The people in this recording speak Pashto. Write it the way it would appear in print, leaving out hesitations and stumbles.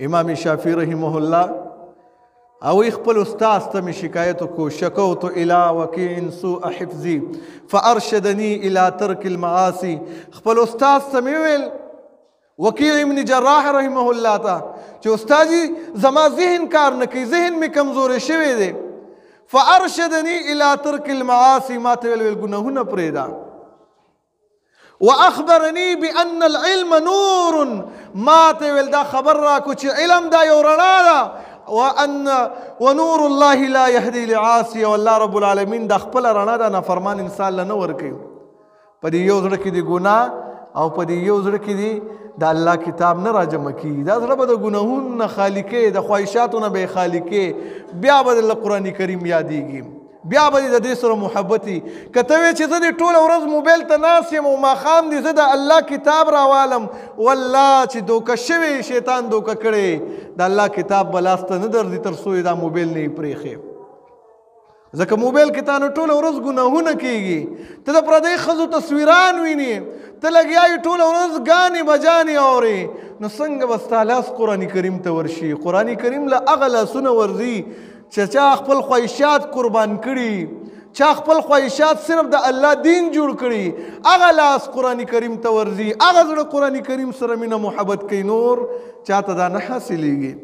امام شافعي رحمه الله او خپل استاد ته مې شکایت وکړو، شکوت الی وکیع سوء حفظي فارشدني الی ترک المعاصي. خپل استاد ته مې وویل وکیع ابن جراح رحمه الله ته چې استادي زما ذهن کار نه کوي، ذهن مې کمزوری شوی دی. فارشدني الی ترک المعاصي، ما ته ویل ګناهونه پرېږده. واخبرني بان العلم نور، ما ته ویل دا خبر راکو چې علم دا یو رڼا ده، وان ونور الله لا يهدي لعاصي، والله رب العالمین دا خپل رڼا ده نافرمان انسان له نه ورکوي. په دې یو زړه کې دی ګناه او په دې یو زړه کې دی د الله کتاب نه راجمع کیږي. دا زړه به د ګناهونو نه خالي کوي، د خواهشاتو نه به یې خالي کوي، بیا به د قرآن کریم یادېږي، بیا به د دې سره محبت وي. که ته وایې چې زه دې ټوله ورځ موبایل ته ناست یم او ماښام دې زه د الله کتاب راوالم، والله چې دوکه شوی شیطان دوکه کړی، د الله کتاب به لاس ته نه درځي تر څو یې دا موبایل نه یې پرېښی. ځکه موبایل کې تا نه ټوله ورځ ګناهونه کیږي، ته د پردۍ ښځو تصویران وینې، ته لګیا یې ټوله ورځ ګانې بجانې اورې، نو څنګه به ستا لاس قرآن کریم ته ورشي؟ قرآن کریم له هغه لاسونه ورځي چې چا خپل خواهشات قربان کړي، چا خپل خواهشات صرف د الله دین جوړ کړي، هغه لاس قرآن کریم ته ورځي، هغه زړه قرآن کریم سره مینه محبت کوي، نور چاته دا نه حاصلېږي.